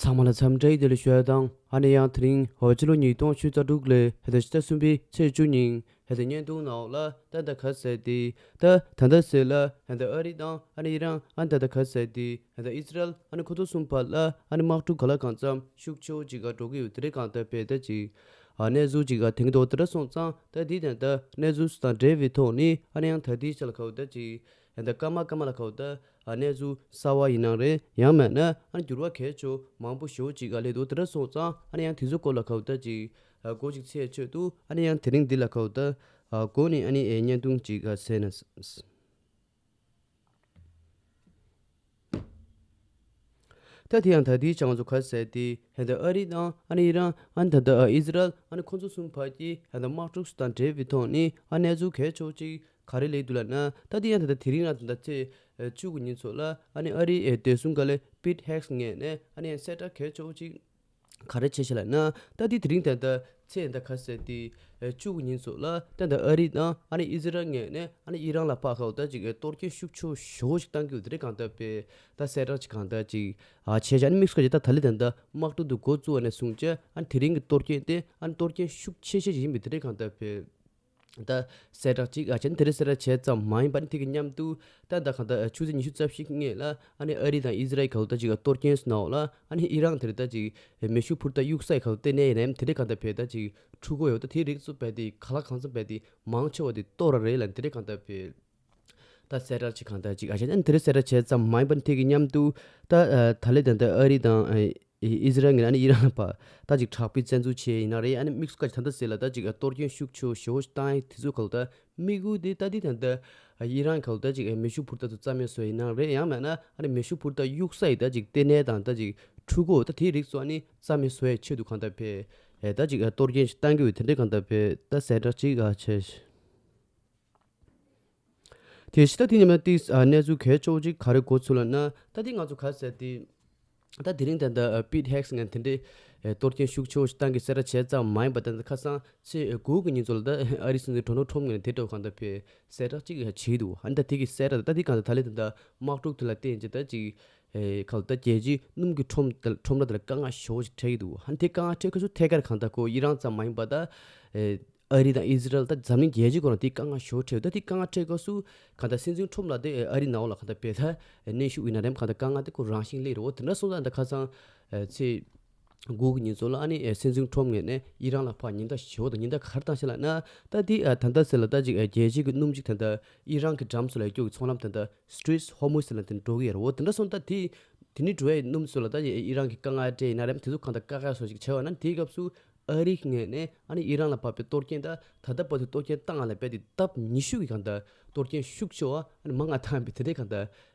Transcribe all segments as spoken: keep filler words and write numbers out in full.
ཚང་མ་ལ་འཚམས་འདྲི་བདེ་ལེགས་ཞུ་ཡ་དང་ཨ་ནི་ཡང་དེ་རིང་ཧོ་ཕྱི་ལོ་ཉིས་སྟོང་ཆུ་ཚོད་དྲུག་ལས་ཧེ་ད་ཕྱི་ཟླ་གསུམ་པའི་ཚེས་བཅུ་ཉིན་ཧེ་ད་བརྙན་ཐུང་ནང་ལ་ད་ད་ག་ཟེར་ཏེ་ད་ད་ད་ཟེར་ལ་ཧེ་ད་ཨ་རི་དང་ཨ་ནི་ཨི་རན་ཨ་ནི་ད་ད་ག་ཟེར་ཏེ་ཧེ་ད་ཨི་ཟི་རལ་ཨ་ནི་ཁོ་ཚོ་གསུམ་བར་ལ་ཨ་ནི་དམག་འཁྲུག་ག་ལ་གང་འཚམ་ཤུགས་ཆེ་བོ་ཅིག་ག་འགྲོ་གི་ཡོད་དེ་རེད་གང་ལྟར་བས་ད་ཅིག་ཨ་གནས་ཚུལ་ཅིག་ག་དེང་གི་ཐོག་དེ་འདྲ་སོང་ཙང་ད་འདི་དང་ད་གནས་ཚུལ་དང་འབྲེལ་བའི་ཐོག་ནས་ཨ་ནི་ཡང་ད་ལྟའི་ཆ་ལ་ཁ་བོ་ད་ཅིག་ཡང་ད་སྐར་མ་སྐར་མ་ལ་ཁ་བོ་ད་ཨ་གནས་ཚུལ་གསར་བ་ཡིན་ནའང་རེད་ཡང་མེད་ན་ཨ་ནི་འགྱུར་བ་གལ་ཆེ་མང་པོ་ཞེ་པོ་ཅིག་ག་སླེབས་འདུག་དེ་འདྲ་སོང་ཙང་ཨ་ནི་ཡང་དེ་ཚོ་སྐོར་ལ་ཁ་བོ་ད་ཅིག་ཨ་འགོ་ཅིག་ཚེས་ཆོད་འདུག་ཨ་ནི་ཡང་དེ་རིང་འདི་ལ་ཁ་བོ་ད་ཨ་འགོ་ནས་ཨ་ནི་ཨེ་བརྙན་ཐུང་ཅིག་ག་གསན་ན། ད་དེ་ཡང་ད་ལྟའི་ཆ་ང་ཚོ་ག་ཟེར་ཏེ་ཧེ་ད་ཨ་རི་དང་ཨ་ནི་ཨི་རན་ཨ་ནི་ད་ལྟ་ཨི་ཟི་རལ་ཨ་ནི་ཁོ་ཚོ་གསུམ་བར་གྱི་ཧེ་ད་དམག་འཁྲུག་དང་འབྲེལ་བའི་ཐོག་ནས་ཨ་གནས་ཚུལ་གལ་ཆེ་བོ་ཅིག་ག་རེ་སླེབས་འདུག་ལབ་ན་ད་དེ་ཡང་ད་ལྟ་དེ་རིང་རང་ད་ལྟ་ཚེས་བཅུ་དགུ་ཉིན་ཚོ་ལ་ཨ་ནི་ཨ་རིའི་བདེ་སྲུང་བཀའ་བློན་པིད་ཧེག་སི་ངོས་ནས་ཨ་ནི་ཡང་གསལ་བསྒྲགས་གལ་ཆེ་བོ་ཅིག་ག་རེ་བྱས་ཤག་ལབ་ན་ད་ལྟའི་དེ་རིང་ད་ལྟ་ཚེས་ད་ག་ཟེར་ཏེ་བཅུ་དགུ་ཉིན་ཚོ་ལ་ད་ལྟ་ཨ་རི་དང་ཨ་ནི་ཨི་ཟི་རལ་ངོས་ནས་ཨ་ནི་ཨི་རན་ལ་ཕར་ཁ་བོ་ད་ཅིག་གཏོར་སྐྱོན་ཤུགས་ཆེ་ཤོས་ཤིག་བཏང་གི་ཡོད་དེ་རེད་གང་ལྟར་པས་ད་གསལ་བསྒྲགས་ཅིག་གང་ལྟར་ཅིག་ཨ་བྱས་ཤག་ཨ་ནི་དམིགས་སུ་བཀར་ཅིག་ད་ད་ལྟའི་ད་ལྟ་དམག་འཁྲུག་འདི་འགོ་བཙུགས་པ་ནས་བཟུང་བྱས་ཨ་ནི་དེ་རིང་གི་གཏོར་སྐྱོན་དེ་ཨ་ནི་གཏོར་སྐྱོན་ཤུགས་ཆེ་ཤོས་ཅིག་ཡིན་པའི་དེ་རེད་གང་ལྟར་པས། ད་གསལ་བསྒྲགས་གཅིག་ཨ་ཅེ་ནི་དེ་རིང་གསལ་བསྒྲགས་བྱས་ཙམ་མ་ཡིན་པ་ནི་དེ་གི་མཉམ་དུ་ད་ད་གང་ལྟར་ཆུ་ཚོད་ཉི་ཤུ་རྩ་བཞི་སྔོན་ལ་ཨ་ནི་ཨ་རི་དང་ཨི་ཟི་རལ་གལ་ད་ཅིག་གཏོར་སྐྱོན་སྣ་བོ་ལ་ཨ་ནི་ཨི་རན་དེ་རིང་ད་ཅིག་མེ་ཤུགས་འཕུར་མདའ་གཡུག་ས་ཡི་གལ་ལྟེ་གནས་ཡིན་ནའི་དེ་རིང་གང་ལྟར་བས་ད་ཅིག་འཁྲུག་གོ་ཡོད་ད་དེ་རིགས་སུ་བས་དེ་ག་ལ་གང་འཚམ་བས་དེ་མང་ཆེ་བ་དེ་གཏོར་ར་རེད་ལ་དེ་རིང་གང་ལྟར་བས་ད་གསལ་བསྒྲགས་གཅིག་གང་ལྟར་ཅིག་ཨ་ཅེ་ནི་དེ་རིང་གསལ་བསྒྲགས་བྱས་ཙམ་མ་ཡིན་པ་ནི་དེ་གི་མཉམ་དུ་ད་ད་ལས་ད་ད་ཨ་རི་དང་ཨི་ཟི་རལ་ངོས་ནས་ཨ་ནི་ཨི་རན་ལ་ཕར་ད་ཅིག་དྲག་པོའི་བཙན་འཛུལ་བྱས་ཡིན་ན་རེད། ཨ་ནི་དམིགས་སུ་བཀར་ཅིག་ད་ལྟ་ཟེར་ལ་ད་ཅིག་གཏོར་སྐྱོན་ཤུགས་ཆེ་ཞེ་པོ་ཞིག་བཏང་ཡིན་དེ་ཚོ་གལ་ད་དམིགས་ཡུལ་དེ་ད་འདི་ད་ལྟ་ཨི་རན་གལ་ད་ཅིག་མེ་ཤུགས་འཕུར་མདའ་ཚོ་རྩ་མེད་བཟོ་ཡིན་ན་རེད། ཡང་མེད་ན་ཨ་ནི་མེ་ཤུགས་འཕུར་མདའ་གཡུག་ས་ཡི་ད་ཅིག་ལྟེ་གནས་དང་ད་ཅིག་འཁྲུག་གོ་ད་དེའི་རིགས་ཚོ་ཨ་ནི་རྩ་མེད་བཟོ་ཡའི་ཆེད་དུ་གང་ལྟར་བས་ད་ཅིག་གཏོར་སྐྱོན་ཞིག་བཏང་གི་ཡོད་དེ་འདྲའི་གང་ལྟར་བས་ད་གསལ་བསྒྲགས་ཅིག་ཨ་བྱས། དེ་ཕྱི་ད་དེ་ཉིན་མ་ཏིག་གནས་ཚུལ་གལ་ཆེ་བོ་ཅིག་ག་རེ་འགོ་ཚུགས་ལབ་ན་ད་དེ་ང་ཚོ་ག་ཟེར་ཏེ་ད་དེ་རིང་ད་ལྟ་པིད་ཧེག་སི་ངས་དེ་འདྲའི་གཏོར་སྐྱོན་ཤུགས་ཆེ་བོ་ཞིག་བཏང་གི་གསལ་བསྒྲགས་བྱས་ཙམ་མ་ཡིན་པ་ད་ལྟ་ཁ་སང་ཚེས་དགུ་གི་ཉིན་ཚོ་ལ་ད་ཨ་རི་སྲིད་འཛིན་ཌོ་ནལ་ཊམ་ངས་དེ་འདྲ་གང་ལྟར་བས་གསལ་བསྒྲགས་ཅིག་བྱས་འདུག་ཨ་ནི་ད་དེ་གི་གསལ་བསྒྲགས་ད་དེ་གང་ལྟར་ད་ལས་ད་ལྟ་དམག་འཁྲུག་དེ་ལ་བརྟེན་བྱས་ད་ཅིག་ཁ་ལ་ད་རྒྱལ་སྤྱིའི་སྣུམ་གྱི་ཁྲོམ་ཁྲོམ་ར་དེ་ལ་དཀའ་ངལ་ཞེ་པོ་ཞིག་འཕྲད་ཀྱི་འདུག་ཨ་ནི་དེ་དཀའ་ངལ་འཕྲད་ཁ་སུ་ཐད་ཀར་གང་ལྟར་ཁོ་ཨི་རན་ཙམ་མ་ཡིན་པ་ད། ཨ་རི་དང་ཨི་ཟི་རལ་ད་འཛམ་གླིང་རྒྱལ་སྤྱིའི་སྒོ་ནས་དེ་དཀའ་ངལ་ཞེ་པོ་འཕྲད་ཡོད། ད་དེ་དཀའ་ངལ་འཕྲད་སྐབས་སུ་གང་ལྟར་སྲིད་འཛིན་ཁྲོམ་ལ་དེ་ཨ་རི་ནང་ལ་གང་ལྟར་བས་ད་གནོན་ཤུགས་ཡིན་ན་རེམ་གང་ལྟར་དཀའ་ངལ་དེ་ཁོ་རང་བཞིན་སླེབས་རེད། འོ་དེ་འདྲ་སོང་ཙང་ད་ཁ་སང་ཚེས་དགུ་གི་ཉིན་ཚོ་ལ་ཨ་ནི་སྲིད་འཛིན་ཁྲོམ་ངོས་ནས་ཨི་རན་ལ་ཕར་ཉེན་བརྡ་ཞེ་པོ་དང་ཉེན་བརྡ་ག་རེ་བཏང་ཤག་ལབ་ན་ད་དེ་ད་ལྟ་ཟེར་ལ་ད་ཅིག་རྒྱལ་སྤྱིའི་གི་སྣུམ་ཅིག་ད་ལྟ་ཨི་རན་གི་འགྲམ་སུ་ལ་སྐྱོད་ཀྱི་ཚོང་ལམ་ད་ལྟ་Strait of Hormuz ལ་དེ་འགྲོ་གི་ཡོད་རེད། འོ་དེ་འདྲ་སོང་ད་དེ་དེ་ནི་འགྲོ་ཡའི་སྣུམ་ཚོ་ལ་ད་ཨི་རན་གི་དཀའ་ངལ་འཕྲད་ཡིན་ན་རེམ་དེ་ཚོ་གང་ལྟར་དཀའ་ཁག་བཟོ་ཞིག་བྱས་པ་ན་དེའི་སྐབས་སུ། ཨ་རིའི་ངོས་ནས་ཨ་ནི་ཨི་རན་ལ་ཕར་བས་གཏོར་སྐྱོན་ད་ད་ལྟ་བར་དུ་གཏོར་སྐྱོན་བཏང་བ་ལ་བས་དེ་ལྡབ་ཉི་ཤུ་གི་གང་ལྟར་གཏོར་སྐྱོན་ཤུགས་ཆེ་བ་ཨ་ནི་མང་ང་བཏང་བའི་དེ་འདྲའི་གང་ལྟར་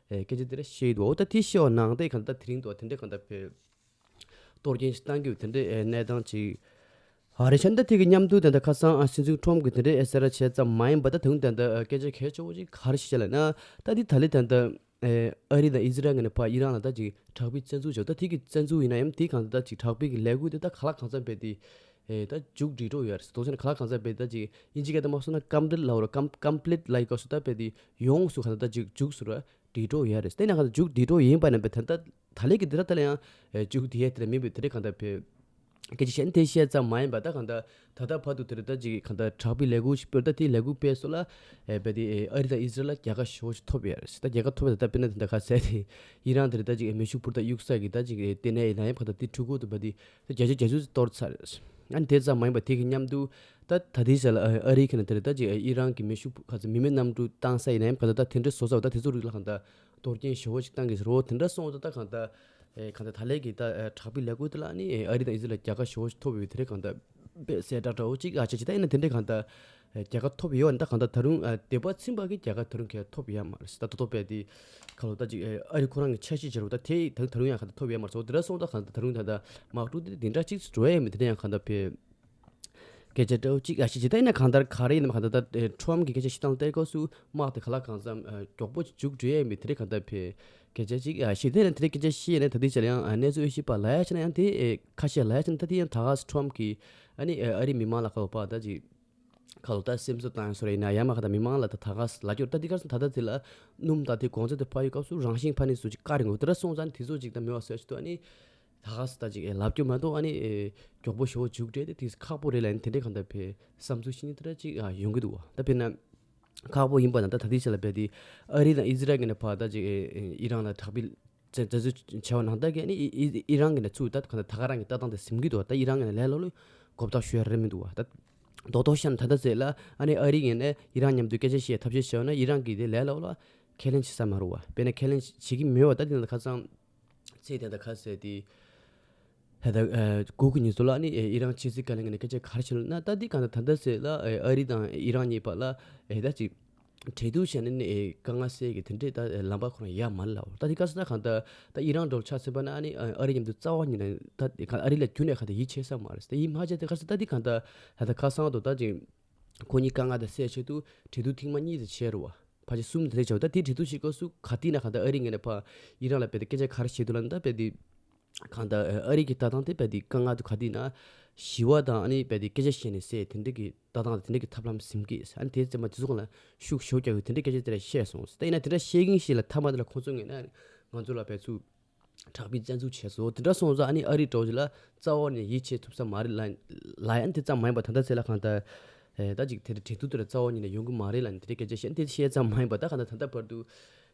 སྐད་ཆ་དེ་འདྲ་བཤད་ཡོད་འདུག་འོ་ད་དེ་བཤད་པ་ནང་དེ་གང་ལྟར་དེ་རིང་དུ་དེ་འདྲའི་གང་ལྟར་བས་གཏོར་སྐྱོན་ཞིག་བཏང་གི་ཡོད་དེ་འདྲའི་གནས་སྟངས་ཅིག་ཨ་རེད་ཤག་ད་དེ་གི་མཉམ་དུ་དེ་འདྲ་ཁ་སང་ཨ་སྲིད་འཛིན་ཁྲོམ་གི་དེ་འདྲའི་ཨེ་གསལ་བསྒྲགས་བྱས་ཙམ་མ་ཡིན་པ་ད་དེ་རིང་དེ་འདྲ་སྐད་ཆ་གལ་ཆེ་བོ་ཅིག་ག་རེ་ཞིག་བཤད་ལབ་ན་ད་དེ་ད་ལི་དེ་འདྲ། ཨ་རི་དང་ཨི་ཟི་རལ་ངོས་ནས་ཕར་ཨི་རན་ལ་ད་ཅིག་དྲག་པོའི་བཙན་འཛུལ་བྱས། ད་དེ་གི་བཙན་འཛུལ་ཡིན་ན་ཡང་དེ་གང་ལྟར་ད་ཅིག་དྲག་པོའི་གི་ལས་འགུལ་དེ་ད་གང་ལ་གང་འཚམ་བས་དེ་ཨེ་ད་མཇུག་སྒྲིལ་འགྲོ་ཡོད་རེད། དོགས་ཟོན་གང་ལ་གང་འཚམ་བས་ད་ཅིག་དབྱིན་ཇི་སྐད་དུ་མ་སོང་ན་ཀམ་པི་ལིཊ་ལབ་ཡོད་རེད། ཀམ་ཀམ་པི་ལིཊ་ལབ་ཡོད་སྐབས་སུ་ད་བས་དེ་ཡོངས་སུ་གང་ལྟར་ད་ཅིག་མཇུག་སུ་ར་སྒྲིལ་འགྲོ་ཡོད་རེད། དེ་ན་གང་ལྟར་མཇུག་སྒྲིལ་འགྲོ་ཡིན་པ་ན་བས་ད་ད་ད་ལས་ཀྱི་དེ་ད་ད་ལ་ཡང་ཨེ་མཇུག་སྒྲིལ་ཡས་དེ་ལ་མིན་པས་དེ་རེད་གང་ལྟར་བས། སྐད་ཆ་བཤད་ན་དེ་བཤད་ཙམ་མ་ཡིན་པ་ད་གང་ལྟར་ད་ལྟ་བར་དུ་དེ་རེད་ད་ཅིག་གང་ལྟར་དྲག་པོའི་ལས་འགུལ་ཞིག་སྤེལ། ད་དེའི་ལས་འགུལ་སྤེལ་སོ་ལ་ཨེ་བས་དེ་ཨེ་ཨ་རི་དང་ཨི་ཟི་རལ་ལ་རྒྱལ་ཁ་ཞེ་པོ་ཞིག་ཐོབ་ཡོད་རེད། ད་རྒྱལ་ཁ་ཐོབ་ཡོད་ད་དཔེར་ན་དེ་འདྲ་ཁ་གསལ་དེ་ཨི་རན་དེ་རེད་ད་ཅིག་ཨེ་མེ་ཤུགས་འཕུར་མདའ་གཡུག་ས་གི་ད་ཅིག་ཨེ་ལྟེ་གནས་ཡིན་ན་ཡང་གང་ལྟར་དེ་འཕྲུལ་འཁོར་དུ་བས་དེ་ད་བརྒྱ་ཆ་བརྒྱད་ཅུ་གཏོར་ཚར་རེད། ཨ་ནི་དེ་ཙམ་མ་ཡིན་པ་དེ་གི་མཉམ་དུ་ད་ད་དེའི་ཆ་ལ་ཨ་རི་ཁ་ནས་དེ་རེད་ད་ཅིག་ཨེ་ཨི་རན་གི་མེ་ཤུགས་ག་ཚོད་མི་མེད་གནམ་གྲུ་བཏང་ས་ཡིན་ན་ཡང་གང་ལྟར་ད་དེ་འདྲ་བཟོ་ས་བ་ད་དེ་ཚོ་རིགས་ལ་གང་ལྟར་གཏོར་སྐྱོན་ཞེ་པོ་ཞིག་བཏང་གི་ཟེར་རོ། དེ་འདྲ་སོང་ཙང་ད་གང་ལྟར། ཨེ་གང་ལྟར་ད་ལས་ཀྱི་ད་ཨེ་དྲག་པོའི་ལས་འགུལ་དེ་ལ་ནི་ཨེ་ཨ་རི་དང་ཨི་ཟི་རལ་རྒྱལ་ཁ་ཞེ་པོ་ཞིག་ཐོབ་ཡོད་དེ་རེད་གང་ལྟར་དཔེ་གསལ་བསྒྲགས་འདྲ་བོ་ཅིག་ཨ་ཅེ་ཅི་ད་ཡིན་ན་དེ་འདྲའི་གང་ལྟར་ཨེ་རྒྱལ་ཁ་ཐོབ་ཡོད་ནི་ད་གང་ལྟར་ད་རུང་ཨེ་འདས་པ་ཚུན་པ་གི་རྒྱལ་ཁ་ད་རུང་གས་ཐོབ་ཡོད་མ་རེད། ད་ད་ཐོབ་པས་དེ་གང་ལྟར་ད་ཅིག་ཨེ་ཨ་རི་ཁོ་རང་གི་འཆར་གཞི་བྱེད་རོགས་ད་དེ་ད་ད་རུང་ཡང་གང་ལྟར་ཐོབ་ཡོད་མ་རེད། སོ་དེ་འདྲ་སོང་ད་གང་ལྟར་ད་རུང་ད་ད་དམག་འཁྲུག་དེ་དེ་འདྲ་ཅིག་འགྲོ་ཡས་མེད་དེ་འདྲ་ཡང་གང་ལྟར་བས། སྐད་ཆ་འདྲ་བོ་གཅིག་ཨ་ཤི་ཅི་ད་ཡིན་ན་གང་ལྟར་ག་རེ་ཡིན་ནམ་གང་ལྟར་ད་ཁྲོམ་གྱི་སྐད་ཆ་བཤད་སྟངས་བལྟས་སྐབས་སུ་དམག་དེ་ག་ལ་གང་འཚམ་མགྱོགས་པོ་ཅིག་མཇུག་སྒྲིལ་ཡས་མེད་དེ་རེད་གང་ལྟར་བས། སྐད་ཆ་གཅིག་ཨ་ཤི་དེ་ནས་དེ་རིང་སྐད་ཆ་བཤད་ནས་ད་དེ་ཆ་ལ་ཡང་གནས་ཚུལ་ཨེ་ཤི་པ་ལ་ཡ་ཆ་ན་ཡང་དེ་ཁ་ཤས་ལ་ཡ་ཆ་ན་ད་དེ་ཡང་ད་ག་སི་ཁྲོམ་གྱི་ཨ་ནི་ཨ་རི་མི་མང་ལ་ཁ་བ་ད་ཅིག་ཁ་ལོ་ད་སེམས་གསོ་བཏང་ཡ་སོ་རེ་ཡིན་ན་ཡ་མ་ཁ་ད་མི་མང་ལ་ད་ད་ག་སི་ལ་སྐྱོར་ད་དེ་ག་སི་ད་ད་དེ་ལ་སྣུམ་ད་དེ་གོང་ཚད་དེ་ཕ་ཡི་སྐབས་སུ་རང་བཞིན་ཕ་ནི་སུ་ཅིག་ཀ་རེ་ངོ་དེ་ར་སོང་ཙང་དེ་ཚོ་ཅིག་ད་མི་བ་སོ་ཅིག་ཏུ་ཨ་ནི། ད་ག་ས་ད་ཅིག་ལབ་རྒྱུ་མ་གཏོགས་ཨ་ནི་མགྱོགས་པོ་ཞེ་པོ་མཇུག་སྒྲིལ་ཏེ་དེ་ཁག་པོ་རེད་ལབ་ནས་དེ་འདྲའི་གང་ལྟར་བའི་བསམ་ཚུལ་ཤིག་ནི་དེ་འདྲ་ཅིག་ཡོང་གི་འདུག་བ། ད་དཔེར་ན་ཁག་པོ་ཡིན་པ་ན་ད་ད་ལྟའི་ཆ་ལ་བལྟས་ཏེ་ཨ་རི་དང་ཨི་ཟི་རལ་གྱི་ནས་ཕར་ད་ཅིག་ཨི་རན་ལ་དྲག་པོའི་བཙན་འཛུལ་བྱས་པ་ནང་ལྟར་གྱི་ཨ་ནི་ཨི་ཨི་ཨི་རན་གྱི་ནས་ཚུར་ད་གང་ལྟར་ད་ག་རང་གི་ལྟ་སྟངས་དེ་ཟིན་གྱི་འདུག་བ། ད་ཨི་རན་གྱི་ནས་ལས་སླ་ལོས་མགོ་བཏགས་ཞུ་ཡ་རེད་མི་འདུག་བ། ད་རྡོག་རྡོག་བཤད་ན་ད་ལྟ་ཟེར་ལ་ཨ་ནི་ཨ་རི་གྱི་ནས་ཨི་རན་མཉམ་དུ་སྐད་ཆ་བཤད་ཐབས་ཤེས་བྱས་ན་ཨི་རན་གྱི་དེ་ལས་སླ་ལོ་ཁས་ལེན་བྱེད་ས་མ་རེད་བ། དཔེར་ན་ཁས་ལེན་བྱེད་ཀྱི་མེད་བ། ད་དེ་ནང་ཁ་སང་ཚེ་དེ་འདྲ་ཁ་ཟེར་དེ། ད་ལྟ་ཨ་དགུ་གི་ཉིན་ཚོ་ལ་ནི་ཨེ་ཨི་རན་ཕྱི་སྲིད་བཀའ་བློན་གྱི་ནས་སྐད་ཆ་ག་རེ་བཤད་ལབ་ན། ད་འདི་གང་ལྟར་ད་ལྟ་ཟེར་ལ་ཨེ་ཨ་རི་དང་ཨི་རན་གཉིས་བར་ལ་ཨེ་ད་ཅིག་འབྲེལ་གཏུག་བྱས་ནས་ནི་ཨེ་དཀའ་ངལ་སེལ་གྱི་དེ་འདྲའི་ད་ལམ་པ་ཁོ་རང་ཡ་མ་ལ་བ། ད་འདི་ག་ས་ད་གང་ལྟར་ད་ཨི་རན་འགྲོ་ཆ་ཚན་པ་ན་ནི་ཨ་རི་མཉམ་དུ་རྩ་བ་ཉིད་ནས་ད་ཨ་རི་ལ་རྒྱུ་ནས་གང་ལྟར་ཡིད་ཆེས་ས་མ་རེད། ད་ཡིད་མ་ཆེས་ཏེ་ག་ས་ད་འདི་གང་ལྟར་ད་ལྟ་ཁ་སང་དུ་ད་ཅིག་ཁོ་གཉིས་དཀའ་ངལ་དེ་སེལ་ཆེད་དུ་འབྲེལ་གཏུག་ཐེངས་མ་གཉིས་དེ་བྱས་རུ་བ། ཕལ་ཆེར་གསུམ་དེ་འདྲ་བྱས་བ། ད་དེའི་འབྲེལ་གཏུག་བྱེད་སྐབས་སུ་ག་དུས་ན་གང་ལྟར་ཨ་རི་ངོས་ནས་ཕར་ཨི་རན་ལ་བལྟས་ཏེ་སྐད་ཆ་ག་རེ་བཤད་འདུག་ལབ་ན། ད་བལྟས་ཏེ་གང་ལྟར་ཨ་རི་གི་ལྟ་སྟངས་དེ་བལྟས་ཏེ་དཀའ་ངལ་དུ་ག་དུས་ན་ཞི་བ་དང་ཨ་ནི་བལྟས་ཏེ་སྐད་ཆ་བཤད་ནས་སེལ་དེ་འདྲ་གི་ལྟ་སྟངས་དེ་འདྲ་གི་ཐབས་ལམ་ཟིན་གྱི། ཨ་ནི་དེ་ཚང་མ་དེ་ཚོ་གང་ལ་ཤུགས་ཞེ་པོ་རྒྱག་གི་དེ་འདྲ་སྐད་ཆ་དེ་འདྲ་བཤད་སོང་། ད་ཡིན་ན་དེ་འདྲ་བཤད་ཀྱིན་བཤད་ལ་མཐའ་མ་དེ་ལ་ཁོང་ཚོ་ངོས་ནས་ང་ཚོ་ལ་བལ་ཚུགས་དྲག་པོའི་བཙན་འཛུལ་བྱས་སོང་། དེ་འདྲ་སོང་ཙང་ཨ་ནི་ཨ་རི་འདྲ་བོ་ཞིག་ལ་རྩ་བ་ནས་ཡིད་ཆེས་ཐུབ་ས་མ་རེད་ལ་ལ་ཡང་དེ་ཙམ་མ་ཡིན་པ་ད་ལྟ་ཚེ་ལ་གང་ལྟར་ཨེ་ད་ཅིག་དེ་འདྲ་འབྲེལ་གཏུག་དེ་འདྲ་རྩ་བ་ཉིད་ནས་ཡོང་གི་མ་རེད་ལ་ནི་དེ་འདྲའི་སྐད་ཆ་བཤད་དེ་བཤད་ཙམ་མ་ཡིན་པ་ད་གང་ལྟར་ད་ལྟ་བར་དུ་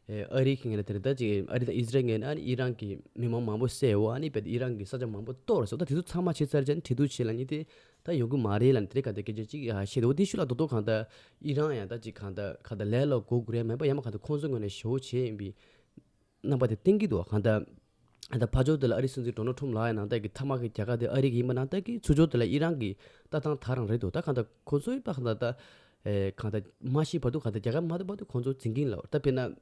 ཨེ་ཨ་རི་གི་ངོས་ནས་དེ་འདྲ་ད་ཅིག་ཨ་རི་དང་ཨི་ཟི་རལ་ངོས་ནས་ཨ་ནི་ཨི་རན་གྱི་མི་མང་མང་པོ་བསད་འོ། ཨ་ནི་བལ་ཨི་རན་གྱི་ས་ཆ་མང་པོ་གཏོར་སོང་། ད་དེ་ཚོ་ཚང་མ་བྱས་ཚར་རྗེས་ནི་འབྲེལ་གཏུག་བྱེད་ལ་ནི་དེ་ད་ཡོང་གི་མ་རེད་ལ་ནི་དེ་འདྲའི་གང་ལྟར་སྐད་ཆ་ཅིག་ཨ་བཤད་འདུག་དེ་ཤུལ་ལ་རྡོག་རྡོག་གང་ལྟར་ཨི་རན་ཡང་ད་ཅིག་གང་ལྟར་གང་ལྟར་ལས་སླ་གོ་དགོས་རེད་མེད་པ་ཡང་མ་གང་ལྟར་ཁོང་ཚོའི་ངོས་ནས་ཞེ་པོ་བྱས་ཡིན་པའི་རྣམ་པ་དེ་བསྟན་གྱི་འདུག་གང་ལྟར་ད་ཕར་ཕྱོགས་དེ་ལ་ཨ་རིའི་སྲིད་འཛིན་ཌོ་ནལ་ཊམ་ལགས་ཡང་ནང་ལྟར་གྱི་མཐའ་མ་གི་རྒྱལ་ཁ་དེ་ཨ་རི་གི་ཡིན་པ་ནང་ལྟར་གྱི་ཚུར་ཕྱོགས་དེ་ལ་ཨི་རན་གྱི་ལྟ་སྟངས་ད་རང་རེད་འདུག་ད་གང་ལྟར་ཁོ་ཚོའི་པ་གང་ལྟར་ད་ཨེ་གང་ལྟར་མ་ཤི་བར་དུ་གང་ལྟར་རྒྱལ་ཁ་མ་ཐོབ་བར་དུ་ཁོ་ཚོ་འཛིན་གྱིན་ལ། ད་དཔེར་ན་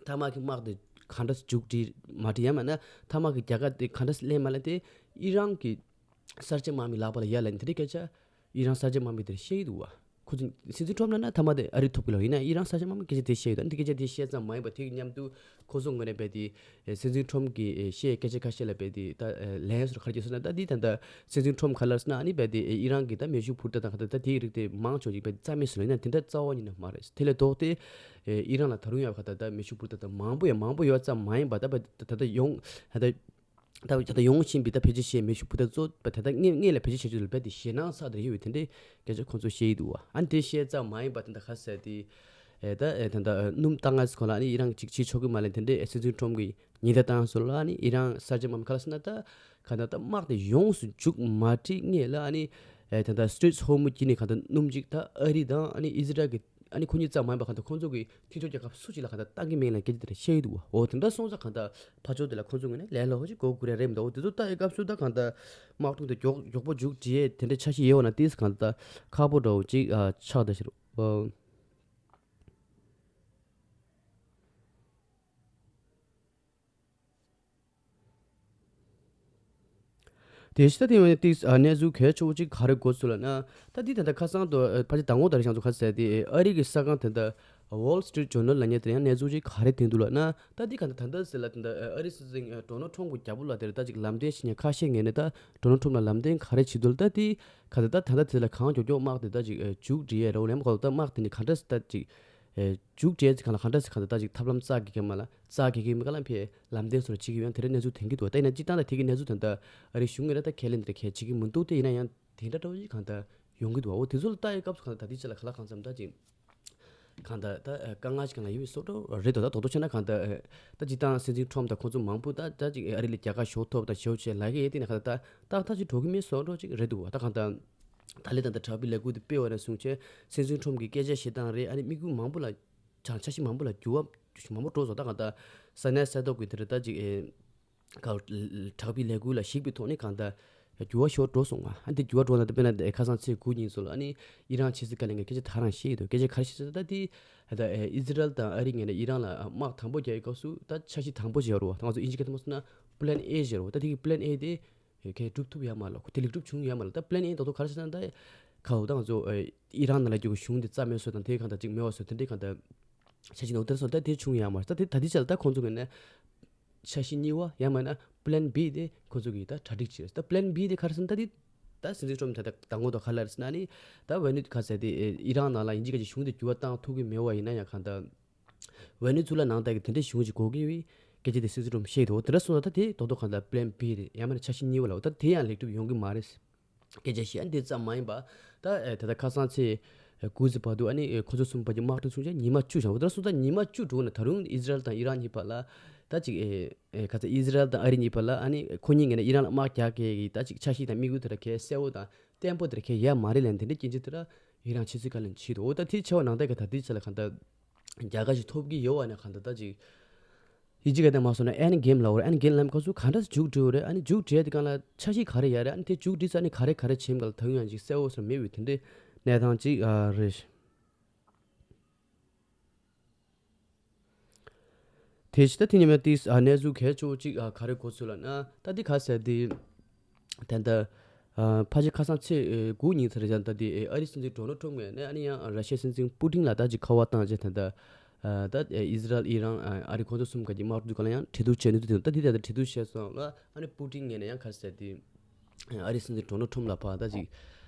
མཐའ་མ་གི་དམག་དེ་གང་འདྲ་མཇུག་སྒྲིལ་མ་སྒྲིལ་ཡང་མིན་ན་མཐའ་མ་གི་རྒྱལ་ཁ་དེ་གང་འདྲ་ལེན་མ་ལེན་དེ་ཨི་རན་གྱི་གསར་བརྗེ་དམག་མི་ལག་པ་ལ་ཡ་ལ་ནི་དེ་འདྲའི་སྐད་ཆ་ཨི་རན་གསར་བརྗེ་དམག་མི་དེར་བཤད་ཀྱི་འདུག་བ། ཁོ་ཚོ་སྲིད་འཛིན་ཊམ་ལབ་ན་མཐའ་མ་དེ་ཨ་རི་ཐོབ་ཀྱི་ལ་ཡིན་ན་ཨི་རན་གསར་བརྗེ་དམག་མི་སྐད་ཆ་དེ་བཤད་ཡོད། ད་འདི་སྐད་ཆ་དེ་བཤད་ཙམ་མ་ཡིན་པ་དེ་གི་མཉམ་དུ་ཁོ་ཚོ་ངོས་ནས་རྦད་དེ་སྲིད་འཛིན་ཊམ་གྱིས་བཤད་སྐད་ཆ་ཁ་ཤས་ལ་རྦད་དེ་ད་ལན་སོར་ག་རེ་བྱས་སོང་ན། ད་འདི་ད་ལྟ་སྲིད་འཛིན་ཊམ་ག་ལབ་སོང་ན་ཨ་ནི་རྦད་དེ་ཨི་རན་གྱི་ད་མེ་ཤུགས་འཕུར་མདའ་དང་ག་ད་ད་དེའི་རིགས་དེ་མང་ཆོག་ཅིག་རྦད་དེ་རྩ་མེད་སོང་ལ། ཡིན་ན་དེ་འདྲ་རྩ་བ་ཉིད་ནས་མ་རེད། དེ་ལས་ལྡོག་སྟེ་ཨི་རན་ལ་ད་རུང་ཡང་ག་ད་ད་མེ་ཤུགས་འཕུར་མདའ་དང་མང་པོ་ཡང་མང་པོ་ཡོད་ཙམ་མ་ཡིན་པ་ད་རྦད་ད་ད་ཡོང་ད་ད་ད་ད་ཡོང་བཞིན་པའི་ད་བེད་སྤྱོད་བྱས་མེ་ཤུགས་འཕུར་མདའ་གཙོ་བོ་ད་ད་སྔོན་སྔོན་ལ་བེད་སྤྱོད་བྱས་ཚུལ་ལ་རྦད་དེ་ཞེད་སྣང་ཚ་དེ་ཡོད་པའི་དེ་འདྲའི་སྐད་ཆ་ཁོང་ཚོས་བཤད་ཀྱི་འདུག་བ། ཨ་ནི་དེ་བཤད་ཙམ་མ་ཡིན་པ་དེ་འདྲ་ཁ་གསལ་དེ་ཨེ་ད་ཨེ་ད་ད་སྣུམ་བཏང་ང་སི་ཁོ་ལ་ཨ་ནི་ཨི་རན་གྱིས་ཅིག་བྱེད་ཆོག་གི་མ་ལེན་དེ་འདྲའི་ཨེ་སྲིད་འཛིན་ཊམ་གྱིས་ཉེན་བརྡ་བཏང་སོང་ལ། ཨ་ནི་ཨི་རན་གསར་བརྗེ་དམག་མི་ག་ལ་སོང་ན་ད་ག་ད་ད་དམག་དེ་ཡོངས་སུ་མཇུག་མ་སྒྲིལ་སྔོན་ལ་ཨ་ནི་ཨེ་ད་ད་སི་ཊྲེཊ་ཧོར་མུ་ཛི་ནས་ག་ད་སྣུམ་ཅིག་ད་ཨ་རི་དང་ཨ་ནི་ཨི་ཟི་རལ་གྱི་ཨ་ནི་ཁོ་གཉིས་ཙམ་མ་ཡིན་པ་གང་ལྟར་ཁོང་ཚོ་གི་མཐུན་ཕྱོགས་རྒྱལ་ཁབ་སུ་ཞིག་ལ་གང་ལྟར་བཏང་གི་མེད་ལ་སྐད་ཆ་དེ་འདྲ་བཤད་ཀྱི་འདུག་བ། འོ་དེ་འདྲ་སོང་ཙང་གང་ལྟར་ཕར་ཕྱོགས་དེ་ལ་ཁོང་ཚོ་ངོས་ནས་ལས་སླ་པོ་ཞིག་གོ་དགོས་རེད་རེད་མི་འདུག་འོ་དེ་ཚོ་ལྟ་ཡི་སྐབས་སུ་ད་གང་ལྟར་དམག་དོན་དེ་མགྱོགས་མགྱོགས་པོ་མཇུག་སྒྲིལ་ཡས་དེ་འདྲ་འཆར་གཞི་ཡོད་པ་ན་ཏིས་གང་ལྟར་ཁག་པོ་འདྲ་བོ་ཅིག་ཨ་ཆགས་བསྡད་ཤག་རོ། དེ་ཕྱི་ད་དེ་ཡང་ཏིས་ཨ་གནས་ཚུལ་གལ་ཆེ་བོ་ཅིག་ག་རེ་གོ་སོང་ལབ་ན། ད་འདི་ད་ལྟ་ཁ་སང་དུ་ཨ་ཕལ་ཆེར་ཟླ་ངོ་ད་རེས་ཀྱང་ཚོ་ཁ་གསལ་ཏེ་ཨ་རི་གི་གསར་ཁང་དེ་འདྲ་Wall Street Journal་ལབ་མཁན་དེ་ཡང་གནས་ཚུལ་ཅིག་ག་རེ་བཏོན་འདུག་ལབ་ན། ད་འདི་ག་ད་ད་ལྟ་ཟེར་ལ་དེ་འདྲ་ཨ་རི་སྲིད་འཛིན་ཨ་ཌོ་ནལ་ཊམ་གྱི་རྒྱབ་ལོགས་ལ་དེར་ད་ཅིག་ལམ་སྟོན་བྱེད་མཁན་ཁ་ཤས་ངོས་ནས་ད་ཌོ་ནལ་ཊམ་ལ་ལམ་སྟོན་ག་རེ་བྱེད་འདུག་ལབ། ད་འདི་ག་ད་ད་ད་ད་དེ་ལ་གང་མགྱོགས་མགྱོགས་དམག་དེ་ད་ཅིག་ཨ་མཇུག་སྒྲིལ་ཡས་རེད་འོ་ལེམ་གོ་ད་དམག་དེ་ནི་ག་འདྲ་ཟེར་ད་ཅིག་ཨ་མཇུག་སྒྲིལ་ཚེ་གང་ལ་གང་འདྲ་ཟེར་གང་ད་ད་ཅིག་ཐབས་ལམ་རྩ་གི་གེ་མ་ལ་རྩ་གི་གེ་མི་ག་ལ་ཕེ་ལམ་སྟོན་སོར་བྱེད་ཀྱི་ཡོད་དེ་འདྲ་གནས་ཚུལ་ཐོན་གྱི་འདུག་ད་ཡིན་ན་སྤྱིར་བཏང་ད་དེ་གི་གནས་ཚུལ་དེ་འདྲ་ཨ་རི་གཞུང་ངོས་ནས་ད་ཁས་ལེན་དེ་འདྲ་གལ་བྱེད་ཀྱི་མི་འདུག་དེ་ཡིན་ན་ཡང་དེ་འདྲ་འདྲ་བོ་ཞིག་གང་ད་ཡོང་གི་འདུག་འོ་དེ་ཚོ་ལ་ལྟ་ཡི་སྐབས་སུ་གང་ད་ད་དེ་ཆ་ལ་ག་ལ་གང་འཚམ་ད་ཅིག་གང་ལྟར་ད་དཀའ་ངལ་ཞིག་གང་ལ་ཡོད་པའི་བཟོ་འདྲ་རེད་འདུག་ད་རྡོག་རྡོག་བྱས་ན་གང་ལྟར་ད་སྤྱིར་བཏང་སྲིད་འཛིན་ཊམ་དང་ཁོང་ཚོ་མང་པོ་ད་ད་ཅིག་ཨ་རི་ལ་རྒྱལ་ཁ་ཞེ་པོ་ཐོབ་དང་ཞེ་པོ་བྱས་ལབ་ཀྱི་ཡོད་དེ་ནས་གང་ལྟར་ད་ཏག་ཏག་ཅིག་འགྲོ་གི་མེད་བཟོ་འདྲ་ཅིག་རེད་འདུག་ད་གང་ལྟར་ད་ལས་ད་ལྟ་དྲག་པོའི་ལས་འགུལ་དེ་སྤེལ་བ་ནས་བཟུང་བྱས་སྲིད་འཛིན་ཊམ་གྱི་སྐད་ཆ་བཤད་སྟངས་རེད། ཨ་ནི་དམིགས་ཡུལ་མང་པོ་ལ་བྱང་འཆར་གཞི་མང་པོ་ལ་འགྱུར་བ་མང་པོ་འགྲོ་སོང་། ད་གང་ལྟར་ས་གནས་ས་ཐོག་གི་དེ་རེད་ད་ཅིག་ཨེ། ག་དྲག་པོའི་ལས་འགུལ་ལ་གཞིགས་པའི་ཐོག་ནས་གང་ལྟར་འགྱུར་བ་ཤོར་འགྲོ་སོང་ང་། ཨ་འདི་འགྱུར་བ་འགྲོ་ན་ད་དཔེར་ན་ཁ་སང་ཚེས་དགུ་ཉིན་ཚོ་ལ་ཨ་ནི་ཨི་རན་ཕྱི་སྲིད་བཀའ་བློན་གྱིས་སྐད་ཆ་ད་རང་བཤད་ཡོད་འདུག་སྐད་ཆ་ག་རེ་བཤད་ཟེར་ན་ད་དེ་ད་ཨི་ཟི་རལ་དང་ཨ་རི་ངོས་ནས་ཨི་རན་ལ་དམག་དང་པོ་རྒྱག་ཡའི་སྐབས་སུ་ད་འཆར་གཞི་དང་པོ་ཞིག་ཡོད་རེད་བ། ད་ང་ཚོ་དབྱིན་ཇི་སྐད་ཐོག་མ་སོང་ན་Plan A ཞིག་ཡོད་རེད་བ། ད་དེ་གི་Plan A དེ་གས་སྒྲུབ་ཐུབ་ཡ་མ་ལ་ཁོ་དེ་ལེགས་གྲུབ་བྱུང་ཡ་མ་ལ། ད་Plan A ད་དུང་ག་རེ་བཤད་ན་ད་ག་འོ་ད་ང་ཚོ་ཨི་རན་ནང་ལ་རྒྱུ་གཞུང་དེ་རྩ་མེད་བཟོ་དང་དེ་གང་ལྟར་ཅིག་མེད་པ་བཟོ་དེ་འདྲའི་གང་ལྟར། འཆར་གཞི་ནང་དེར་སོང་ད་དེ་བྱུང་ཡང་མ་རེད། ད་དེ་ད་དེ་ཆ་ལ་ད་ཁོང་ཚོ་གི་ནས་འཆར་གཞི་གཉིས་པ་ཡང་མིན་ན་Plan B དེ་ཁོང་ཚོ་གིས་ད་གྲ་སྒྲིག་བྱས། ད་Plan B དེ་ག་རེ་ཟེར་ན་ད་དེ་ད་སྲིད་འཛིན་ཊམ་ད་ད་ད་ངོ་ཐོག་ག་ལ་རེད་ཟེར་ན་ནི་ད་ཝེ་ནེ་ག་ཟེར་དེ་ཨི་རན་ནང་ལ་དབྱིན་ཇི་སྐད་ཀྱི་གཞུང་དེ་འགྱུར་བ་བཏང་ཐུབ་ཀྱི་མེད་པ་ཡིན་ན་ཡང་གང་ལྟར་ཝེ་ནེ་ཛུ་ལ་ནང་ལྟར་གྱི་དེ་འདྲའི་གཞུང་ཞིག་དགོས་ཀྱི་ཡོད། སྐད་ཆ་དེ་སྲིད་ཚོགས་ཁྲོམ་བཤད་འདུག་དེ་འདྲ་སོང་ཙང་ད་དེ་རྡོག་རྡོག་གང་ལྟར་པི་ལན་བི་རེད། ཡང་མིན་ན་འཆར་གཞི་གཉིས་པ་ལ་འོ་ད་དེ་ཡང་ལེགས་གྲུབ་ཡོང་གི་མ་རེད། སྐད་ཆ་བཤད་ཨ་ནི་དེ་ཙམ་མ་ཡིན་པ། ད་ཨེ་ད་ལྟ་ཁ་སང་ཚེས་དགུ་ཙམ་བར་དུ་ཨ་ནི་ཁོ་ཚོ་གསུམ་བར་གྱི་དམག་འཁྲུག་བྱུང་རྗེས་ཉི་མ་བཅུ་བྱུང་། འོ་ད་སོང་ཙང་ཉི་མ་བཅུ་འགྲོ་ན་ད་རུང་ཨི་ཟི་རལ་དང་ཨི་རན་གཉིས་བར་ལ་ད་ཅིག་ཨེ་ཨེ་ག་ཚོད་ཨི་ཟི་རལ་དང་ཨ་རི་གཉིས་བར་ལ་ཨ་ནི་ཁོ་གཉིས་ངོས་ནས་ཨི་རན་ལ་དམག་རྒྱག་གི་ད་ཅིག་འཆར་གཞི་དང་དམིགས་ཡུལ་དེ་འདྲ་གལ་གསལ་བོ་དང་བརྟན་པོ་དེ་འདྲ་གལ་ཡོད་མ་རེད་ལབ་ནས་དེ་འདྲའི་སྐད་ཆ་དེ་འདྲ་ཨི་རན་ཕྱི་སྲིད་བཀའ་བློན་བྱས་འདུག་འོ་ད་དེ་བྱས་པ་ནང་ད་ག་ད་དེ་ཆ་ལ་གང་ལྟར་རྒྱལ་ཁ་ཞིག་ཐོབ་ཀྱི་ཡོད་པ་ནས་གང་ལྟར་ད་ཅིག་ཡིན་གཅིག་ག་དེ་མ་སོང་ན་ཨེན་གེམ་ལབ་དགོས་རེད། ཨེན་གེམ་ལབ་ཁ་སུ་ག་འདྲ་མཇུག་སྒྲིལ་བ་རེད། ཨ་ནི་མཇུག་སྒྲིལ་དེ་གང་ལ་འཆར་གཞི་ག་རེ་ཡོད་རེད། ཨ་ནི་དེ་མཇུག་སྒྲིལ་ཚར་ནས་ག་རེ་ག་རེ་བྱེད་མཁན་ལ་ད་གུན་ཡང་ཅིག་གསལ་བོ་སོགས་མེད་པའི་དེ་འདྲའི་གནས་སྟངས་ཅིག་ཨ་རེད། དེ་ཕྱི་ད་དེ་ཉིན་མ་ཏིས་ཨ་གནས་ཚུལ་གལ་ཆེ་བོ་ཅིག་ཨ་ག་རེ་གོ་ཚུལ་ལ་ན་ད་དེ་ག་ཟེར་དེ། དེ་འདྲ། ཨ་ཕལ་ཆེར་ཁ་སང་ཚེས་ཨེ་དགུ་ཉིན་ཚར་ཡང་ད་དེ་ཨེ་ཨ་རིའི་སྲིད་འཛིན་ཌོ་ནལ་ཊམ་ངོས་ནས་ཨ་ནི་ཡང་ར་ཤི་ཡའི་སྲིད་འཛིན་པུ་ཏིན་ལ་ད་ཅིག་ཁ་པར་བཏང་རྗེས་དེ་འདྲ། ཨ་ད་ཨེ་ཨི་ཟི་རལ་ཨི་རན་ཨ་ཨ་རི་ཁོང་ཚོ་གསུམ་ག་གི་དམག་འཁྲུག་ག་ལ་ཡང་གྲོས་བསྡུར་བྱས་ནས་དུ་དེ་ད་དེ་ད་ད་གྲོས་བསྡུར་བྱས་སོང་ལ་ཨ་ནི་པུ་ཏིན་ངོས་ནས་ཡང་ག་ཟེར་དེ། ཨ་རིའི་སྲིད་འཛིན་ཌོ་ནལ་ཊམ་ལ་ཕར་ད་ཅིག་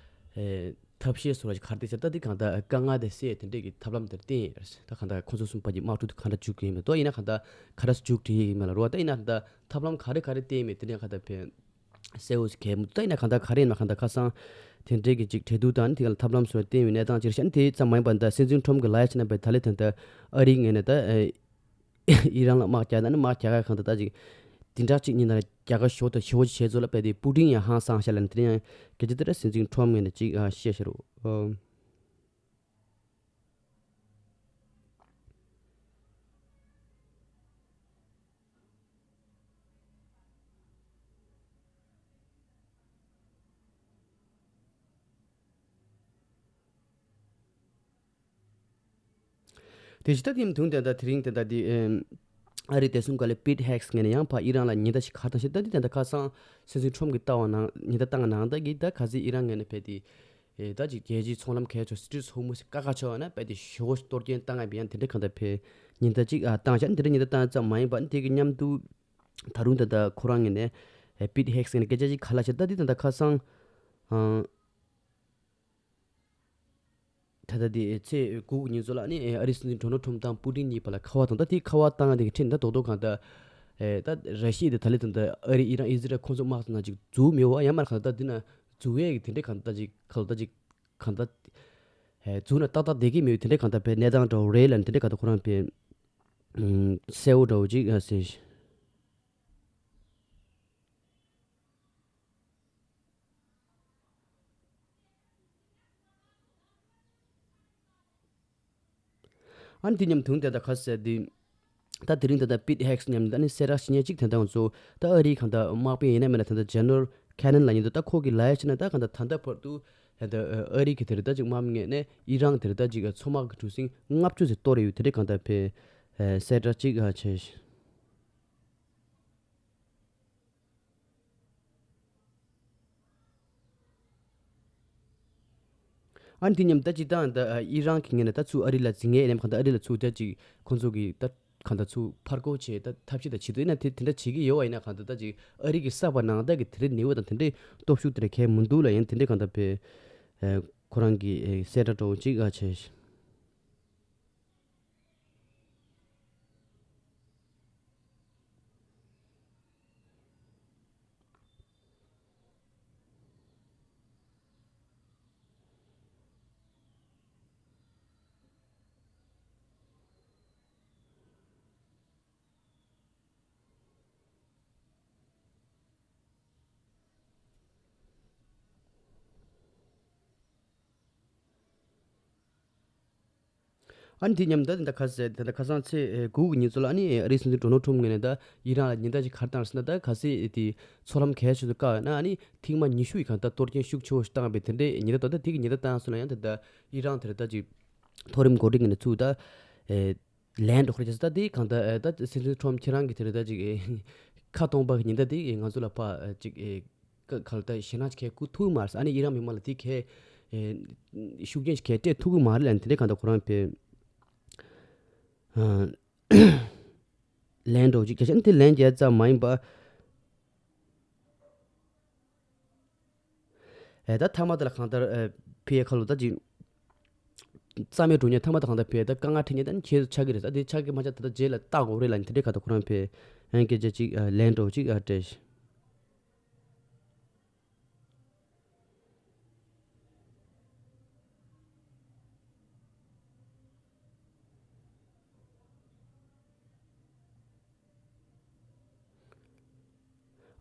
ཨེ་ཐབས་ཤེས་སོགས་ལ་ཅིག་ག་རེ་དེ་ཟེར་ད་དེ་གང་ལྟར་དཀའ་ངལ་དེ་སེལ་དེ་འདྲས་ཀྱི་ཐབས་ལམ་དེར་བརྟེན་ཡོད་རེད། ད་གང་ལྟར་ཁོང་ཚོ་གསུམ་བར་གྱི་དམག་འཁྲུག་དེ་གང་འདྲ་མཇུག་སྒྲིལ་ཡིན་མིན་དོ་ཡིན་ན་གང་ལྟར་ག་རེ་མཇུག་སྒྲིལ་ཡིན་མིན་ལ་རོ། ད་ཡིན་ན་གང་ལྟར་ཐབས་ལམ་ག་རེ་ག་རེ་བསྟེན་མེད་དེ་ནས་གང་ལྟར་ཕན། གསལ་བོ་ཞིག་གལ་མི་འདུག་ད་ཡིན་ན་གང་ལྟར་ག་རེ་ཡིན་ན་གང་ལྟར་ཁ་སང་དེ་འདྲའི་གི་ཅིག་གྲོས་བསྡུར་དང་དེ་ག་ལ་ཐབས་ལམ་སོགས་བསྟན་པའི་གནས་སྟངས་ཅིག་ཤན་དེ་ཙམ་མ་ཡིན་པར་ད་སྲིད་འཛིན་ཁྲོམ་གྱི་ལ་ཡ་ཕྱིན་ན་པའི་ད་ལེ་དེ་འདྲ་ཨ་རིའི་ངོས་ནས་ད་ཨི་རན་ལ་དམག་རྒྱག་ད་ནི་དམག་རྒྱག་ག་གང་ལྟར་ད་ཅིག་དེ་འདྲ་ཅིག་ཉིན་ན་རྒྱ་གར་ཞོ་དང་ཞི་བོ་ཅིག་བྱས་ཚོ་ལ་པའི་དེ་པུ་ཏིན་ཡང་ཧང་སང་ཤ་ལ་ནི་དེ་ཡང་སྐད་ཆ་དེ་འདྲ་སྲིད་འཛིན་ཁྲོམ་ངོས་ནས་ཅིག་བཤད་ཤ་རུ། དེ་ཕྱི་ད་དེའི་དུང་དེ་འདྲ་དེ་རིང་དེ་འདྲ་དེ་ཨ་རི་བདེ་སྲུང་བཀའ་བློན་པིད་ཧེག་སི་ངོས་ནས་ཡང་ཕར་ཨི་རན་ལ་ཉེན་བརྡ་ཞིག་ག་རེ་བཏང་ཞེས་ད་དེ་དེ་འདྲ་ཁ་སང་སྲིད་འཛིན་ཁྲོམ་གྱིས་བཏང་བ་ནང་ཉེན་བརྡ་བཏང་ནང་ད་གི་ད་ག་ཚོད་ཨི་རན་ངོས་ནས་ཕེབས་ཏེ་ཨེ་ད་ཅིག་རྒྱལ་སྤྱིའི་ཚོང་ལམ་གལ་ཆེ་སི་ཏྲིཊ་ཧོར་མུ་སི་ཀ་ཁ་ཆོག་ན་པ་དེ་ཞོ་གཏོར་སྐྱོན་བཏང་ངེས་པའི་ཡང་དེ་འདྲ་གང་ལྟར་ཕེབས་ཉེན་བརྡ་ཅིག་ཨ་བཏང་ཤག་དེ་འདྲ་ཉེན་བརྡ་བཏང་ཙམ་མ་ཡིན་པ་དེ་གི་མཉམ་དུ་ད་རུང་ད་ད་ཁོ་རང་ངོས་ནས་ཨེ་པིད་ཧེག་སི་ངོས་ནས་སྐད་ཆ་ཅིག་ག་ལ་བཤད་ད་དེ་ད་ད་ཁ་སང་ཨ། ད་ལྟ་དེ་ཚེས་དགུ་ཉིན་ཚོ་ལ་ནི་ཨ་རིའི་སྲིད་འཛིན་ཌོ་ནལ་ཁྲོམ་དང་པུ་ཏིན་གཉིས་བར་ལ་ཁ་པར་དང་ད་དེ་ཁ་པར་བཏང་དེ་གི་ཁྲིད་ད་རྡོག་རྡོག་གང་ལྟར་ཨེ་ད་ར་ཤི་ཡ་དེ་ད་ལེ་དང་ད་ཨ་རི་ཨི་རན་ཨི་ཟི་རལ་ཁོང་ཚོ་དམག་དང་ཅིག་འཛུགས་མི་འོ་ཡང་མར་གང་ལྟར་དེ་ན་འཛུགས་ཡས་ཀྱི་དེ་འདྲས་གང་ལྟར་ཅིག་གང་ལྟར་ཅིག་གང་ལྟར་ཨེ་འཛུགས་ན་ཏག་ཏག་བསྡད་ཀྱི་མེད་པའི་དེ་འདྲས་གང་ལྟར་བའི་གནས་སྟངས་འདྲ་བོ་རེད་ལ་དེ་འདྲས་གང་ལྟར་ཁོ་རང་བའི་གསལ་བོ་འདྲ་བོ་ཅིག་ཨ་ཟེར། ཨ་ནི་དེ་མཉམ་དུང་དེ་ད་ཁ་ཟེར་དུས། ད་དེ་རིང་ད་ལྟ་པིད་ཧེག་སི་མཉམ་དུ་ཨ་ནི་གསལ་བསྒྲགས་ཞིག་ཉན་གཅིག་དེ་འདྲ་ང་ཚོ་ད་ཨ་རིའི་གང་ལྟར་དམག་དཔོན་ཡིན་ན་མིན་ན་ད་ལྟ་ཇེ་ནེ་རལ་ཁེ་ནན་ལ་ཡིན་འདུག་ད་ཁོ་གི་ལ་ཡ་ཕྱིན་ན་ད་གང་ལྟར་ད་ལྟ་བར་དུ་ད་ལྟ་ཨ་རི་གི་དེ་རེད་ད་ཅིག་དམག་མི་ངོས་ནས་ཨི་རན་དེ་རེད་ད་ཅིག་མཚོ་དམག་གི་གྲུ་གཟིངས་ལྔ་བཅུ་ཙམ་གཏོར་ཡོད་དེ་རེད་གང་ལྟར་བའི་གསལ་བསྒྲགས་གཅིག་བྱས། ཨ་ནི་དེ་མཉམ་ད་ཅི་ད་ད་ཨི་རན་གྱི་ངོས་ནས་ད་ཚུར་ཨ་རི་ལ་འཛིང་ངེས་ཨེ་ནམ་གང་ད་ཨ་རི་ལ་ཚུར་ད་ཅིག་ཁོང་ཚོ་གི་ད་གང་ད་ཚུར་ཕར་རྒོལ་བྱས་ད་ཐབས་ཤེས་ད་བྱེད་དུ་ཡིན་ན་དེ་དེ་འདྲ་བྱེད་ཀྱི་ཡོད་བ་ཡིན་ན་གང་ད་ད་ཅིག་ཨ་རི་གི་ས་བ་ནང་ད་གི་དེ་འདྲའི་ནེའུ་དང་དེ་འདྲའི་སྟོབས་ཤུགས་དེ་འདྲ་གས་མི་འདུག་ལ་ཡང་དེ་འདྲའི་གང་ད་པའི་ཁོ་རང་གི་གསལ་བསྒྲགས་འདྲ་བོ་ཅིག་ཨ་བྱས། ཨ་ནི་དེ་མཉམ་ད་དེ་འདྲ་ཁ་ཟེར་དེ་འདྲ་ཁ་སང་ཚེས་དགུ་གི་ཉིན་ཚོ་ལ་ཨ་ནི་ཨ་རིའི་སྲིད་འཛིན་ཌོ་ནལ་ཁྲོམ་ངོས་ནས་ད་ཨི་རན་ལ་ཉེན་བརྡ་ཞིག་ག་རེ་བཏང་ཟེར་ན་ད་གལ་སྲིད་དེ་མཚོ་ལམ་གལ་ཆེ་ཤོས་བཀག་ཡོད་ན་ཨ་ནི་ཐེངས་མ་ཉི་ཤུ་ཡི་གང་ལྟར་གཏོར་སྐྱོན་ཤུགས་ཆེ་བོ་ཞིག་བཏང་བའི་དེ་འདྲའི་ཉེན་བརྡ་ད་ད་དེ་གི་ཉེན་བརྡ་བཏང་སོང་ན་ཡང་ད་ད་ཨི་རན་དེ་རེད་ད་ཅིག་མཐོ་རིམ་འགོ་ཁྲིད་ངོས་ནས་ཚུར་ད་ལན་འགྲོ་ཁར་བྱས་ད་དེ་གང་ལྟར་ད་སྲིད་འཛིན་ཁྲོམ་ཁྱེད་རང་གི་དེ་རེད་ད་ཅིག་ཁ་སྟོང་པ་གི་ཉེན་བརྡ་དེ་ང་ཚོ་ལ་ཕ་ཅིག་ཁ་ལ་ད་ཞེད་སྣང་ཅིག་གས་བསྐུལ་ཐུབ་མ་རེད། ཨ་ནི་ཨི་རན་མི་མང་ལ་དེ་གས་ཤུགས་རྐྱེན་ཅིག་གས་སྤྲད་ཐུབ་ཀྱི་མ་རེད་ལབ་ནས་དེ་འདྲའི་གང་ལྟར་ཁོ་རང་པའི་ལན་འགྲོ་ཅིག་གལ་ཆེན་དེ་ལན་རྒྱག་ཙམ་མ་ཡིན་པ། ཨེ་ད་ཐ་མ་དེ་ལ་གང་ལྟར་ཨེ་ཕི་ཡ་ཁ་ལོ་ད་ཅིག་ རྩ་མེད་འགྲོ་མཁན་ཐ་མ་ད་གང་ལྟར་ཕེ་ད་དཀའ་ངལ་འཕྲད་མཁན་ད་ནི་ཁྱེད་ཚོ་ཆགས་ཀྱི་རེད། ད་དེ་ཆགས་ཀྱི་མ་ཆགས་ད་ལྟ་རྗེས་ལ་བལྟ་དགོས་རེད་ལབ་ནི་དེ་འདྲའི་ག་ད་ཁོ་རང་ཕེ་ཨན་སྐད་ཆ་ཅིག་ལན་འདྲ་བོ་ཅིག་སྤྲད།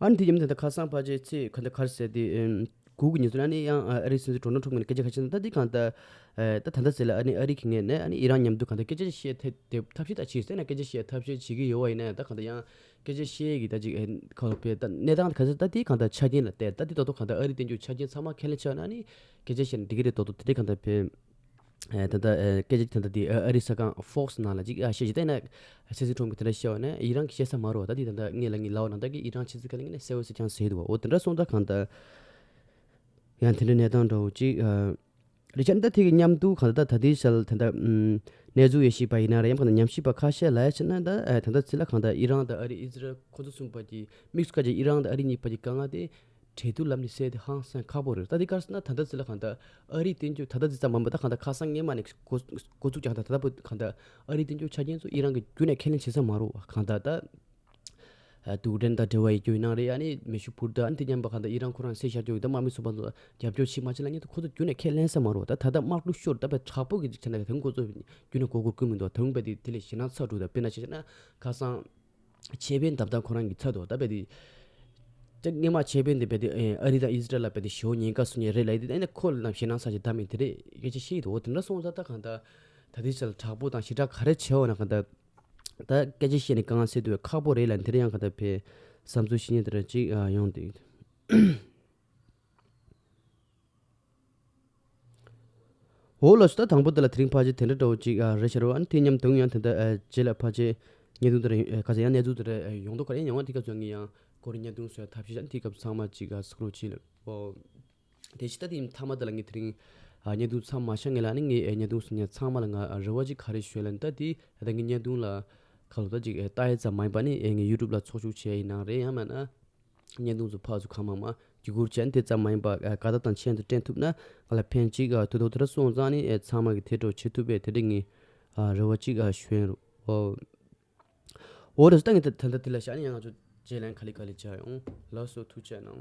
ཨ་ནི་དེ་ཡིན་ད་ལྟ་ཁ་སང་ཕལ་ཆེར་ཚེས་ག་འདྲ་གར་ཟེར་དེ་ཨམ་གུ་གི་ཉིན་ཚོ་ཨ་ནི་ཡང་ཨ་རི་སྲིད་འཛིན་ཌོ་ནལ་ཊམ་གྱི་སྐད་ཆ་ཁ་ཤས་ད་དེ་གང་ལྟར་ཨ་ད་ད་ལྟ་ཟེར་ལ་ཨ་ནི་ཨ་རི་གི་ངོས་ནས་ཨ་ནི་ཨི་རན་མཉམ་དུ་གང་ལྟར་སྐད་ཆ་བཤད་ཐབས་ཐབས་ཤེས་ད་བྱེད་ཟེར་ན་སྐད་ཆ་བཤད་ཐབས་ཤེས་བྱེད་ཀྱི་ཡོད་པ་ཡིན་ན་ད་གང་ལྟར་ཡང་སྐད་ཆ་བཤད་ཀྱི་ད་ཅིག་ཨ་ཁ་ལོ་པའི་ད་གནས་སྟངས་ག་ཚོད་ད་དེ་གང་ལྟར་ཆ་རྐྱེན་ལ་བལྟས་ད་དེ་ད་དོ་གང་ལྟར་ཨ་རི་བསྟན་རྒྱུ་ཆ་རྐྱེན་ཚང་མ་ཁས་ལེན་བྱས་ན་ཨ་ནི་སྐད་ཆ་བཤད་ན་འགྲིག་གི་རེད་དོ་དོ་དེ་འདྲའི་གང་ལྟར་ཕེ། ཨ་ད་ལྟ་ཨ་སྐད་ཆ་ད་ལྟ་དེ་ཨ་ཨ་རི་གསར་ཁང་Fox་ནང་ལ་ཅིག་ཨ་བཤད་ཅིག་བལྟས་ན་སྲིད་འཛིན་ཊམ་གྱིས་དེ་འདྲ་བཤད་པ་ན་ཨི་རན་གྱིས་བཤད་ས་མ་རེད་པ། ད་དེ་ད་ལྟ་ངས་ལ་ངའི་ལབ་པ་ནང་ལྟར་གྱི་ཨི་རན་ཕྱི་སྲིད་ཁ་ལ་ངས་ནས་གསལ་པོ་གསལ་རྐྱང་ཟེར་འདུག་པ། འོ་དེ་འདྲ་སོང་ཙང་གང་ལྟར་ཡང་དེ་འདྲའི་གནས་སྟངས་འདྲ་བོ་ཅིག་ཨ་རེད་ཤག་ད་དེ་གི་མཉམ་དུ་གང་ལྟར་ད་ལྟའི་ཆར་ད་ལྟ་ཨམ་གནས་ཚུལ་ཡོད་ཤེས་པ་ཡིན་ན་རེད། ཡང་གང་ལྟར་ཉམས་ཞིབ་པ་ཁ་ཤས་ལ་ཡ་བྱས་ན་ད་ཨ་ད་ལྟ་ཚིག་ལ་གང་ལྟར་ཨི་རན་དང་ཨ་རི་ཨི་ཟི་རལ་ཁོ་ཚོ་གསུམ་བར་གྱི་དམིགས་སུ་བཀར་གྱི་ཨི་རན་དང་ཨ་རི་གཉིས་བར་གྱི་དཀའ་ངལ་དེ་འབྲེལ་མཐུད་ལམ་ནས་སེལ་ཏེ་ཧང་སང་ཁག་པོ་རེད། ད་འདི་ག་རེ་ཟེར་ན་ད་ལྟ་ཚོད་ལ་གང་ལྟར་ཨ་རིའི་བསྟན་བཅོས་ད་ལྟ་འདི་ཙམ་མ་མ་ད་གང་ལྟར་ཁ་སང་སྔོན་མ་ནས་འགོ་འགོ་འཛུགས་རྒྱག་ད་ད་ལྟ་བུ་གང་ལྟར་ཨ་རིའི་བསྟན་བཅོས་ཆ་རྐྱེན་ཚོ་ཨི་རན་གྱིས་རྒྱུན་ནས་ཁས་ལེན་བྱེད་ས་མ་རེད་པ། གང་ལྟར་ད་ཨ་རྡུལ་ཕྲན་དང་འབྲེལ་བ་ཡོད་རྒྱུ་ཡིན་ན་རེད། ཨ་ནི་མེ་ཤུགས་འཕུར་མདའ་ཨ་ནི་དེ་མཉམ་པ་གང་ལྟར་ཨི་རན་ཁོ་རང་བསད་བཞག་རྒྱུ་ཡོད། ད་དམག་མི་ཚོགས་པ་ཚོ་རྒྱབ་སྐྱོར་བྱེད་མ་བྱེད་ལབ་མཁན་ཚོ་ཁོ་ཚོ་རྒྱུན་ནས་ཁས་ལེན་ས་མ་རེད་པ། ད་ད་ལྟ་དམག་འཁྲུག་ཤོར་ད་དཔེ་དྲག་པོ་གི་ཆ་ནས་ད་དུང་ཁོ་ཚོ་རྒྱུན་ནས་མགོ་སྐོར་ཀུན་མི་འདུག་ད་དུང་དཔེ་དེ་དེ་ལས་ཞེད་སྣང་ཚ་འགྲོ། ད་དཔེར་ན་བཤད་ན་ཁ་སང་། ཆེ་བན་འདབ་ཐང་ཁོ་རང་གི་ཚབ་ཏུ་ད་དཔེ་དེ། ད་སྔོན་མ་ཆེ་བན་དེ་དཔེ་དེ་ཨ་རི་དང་ཨི་སི་རལ་ལ་དཔེ་དེ་ཞེ་པོ་ཉེན་ཁ་བཟོ་མཁན་རེད་ལབ་ཡོད་དེ། ཨ་ནི་ཁོ་ལ་ནམ་ཞེད་སྣང་ཚ་ཞིག་བཏང་མེད་དེ་རེད་སྐད་ཆ་བཤད་ཡོད་དོ། འོ་དེ་འདྲ་སོང་ཙང་ད་གང་ལྟར་ད་ལྟའི་ཆར་དྲག་པོ་དང་ཞེ་དྲག་ག་རེ་བྱས་འོ་ན་གང་ལྟར་ད་སྐད་ཆ་བཤད་ནས་དཀའ་ངལ་སེལ་ཐུབ་པའི་ཁག་པོ་རེད་ལབ་དེ་རེད། ཡང་གང་ལྟར་དཔེ་བསམ་ཚུལ་བཤད་མཁན་དེ་འདྲ་ཅིག་ཡོང་དུས། འོ་ལགས་སོ། ད་དང་པོ་དེ་ལ་དེ་རིང་ཕལ་ཆེར་དེ་འདྲ་འདྲ་བོ་ཅིག་ཨ་རེད་ཤག་རོ། ཨ་ནི་དེ་མཉམ་དུ་ཡང་དེ་འདྲ་ཨ་རྗེས་ལ་ཕལ་ཆེར་བརྙན་ཐུང་དེ་འདྲ་ཨ་ག་ཚོད་ཡང་གནས་ཚུལ་དེ་འདྲ་ཨ་ཡོང་མདོག་ཁ་ཡང་ཡོང་བ་དེ་སྐབས་སུ་ངས་ཡང་ཁོ་རང་བརྙན་ཐུང་བཟོ་ཡ་ཐབས་ཤེས་བྱས། ཨ་ནི་དེ་སྐབས་ཚང་མ་ཅིག་ཨ་སྐུ་རོགས་བྱེད་ལ། འོ་དེ་ཕྱི་ད་དེ་མཐའ་མ་དེ་ལ་ངས་དེ་རིང་ཨ་བརྙན་ཐུང་མཚམས་མ་བཞག་ངེས་ལ། ཨ་ནི་ངས་ཨ་བརྙན་ཐུང་བཟོ་མཁན་ཚང་མ་ལ་ང་ཨ་རེ་བ་ཅིག་ག་རེ་ཞུ་ལབ་ན། ད་དེ་ད་ངའི་བརྙན་ཐུང་ལ་ཁ་ལོ་ད་ཅིག་ཨ་ལྟ་ཡ་ཙམ་མ་ཡིན་པ་ནི་ཨ་ངའི་ཡུ་ཊུབ་ལ་ཚོགས་ཞུགས་བྱས་ཡིན་ནའང་རེད། ཡང་མིན་ན། བརྙན་ཐུང་ཚོ་ཕར་ཚུར་གང་མང་མང་བརྒྱུད་བསྐུར་བྱས་ནས་དེ་ཙམ་མ་ཡིན་པ་ཨ་དགའ་རྟགས་དང་མཆན་ཚོ་སྤྲད་ཐུབ་ན་ང་ལ་ཕན་ཅིག་ཨ་ཐུག་དོ། དེ་འདྲ་སོང་ཙང་ནི་ཨ་ཚང་མ་གིས་དེ་འདྲ་བྱེད་ཐུབ་པའི་དེ་འདྲ་ངས་ཨ་རེ་བ་ཅིག་ཨ་ཞུ་ཡིན་རོ། འོ་འོ་རེད་སོ། ད་ངས་ད་ད་ལྟ་དེ་ལ་བཞག་ནས་ཡང་ང་ཚོ་རྗེས་ལན་ག་ལེ་ག་ལེ་བྱ་ཡོང་། ལགས་སོ། ཐུགས་རྗེ་གནང་།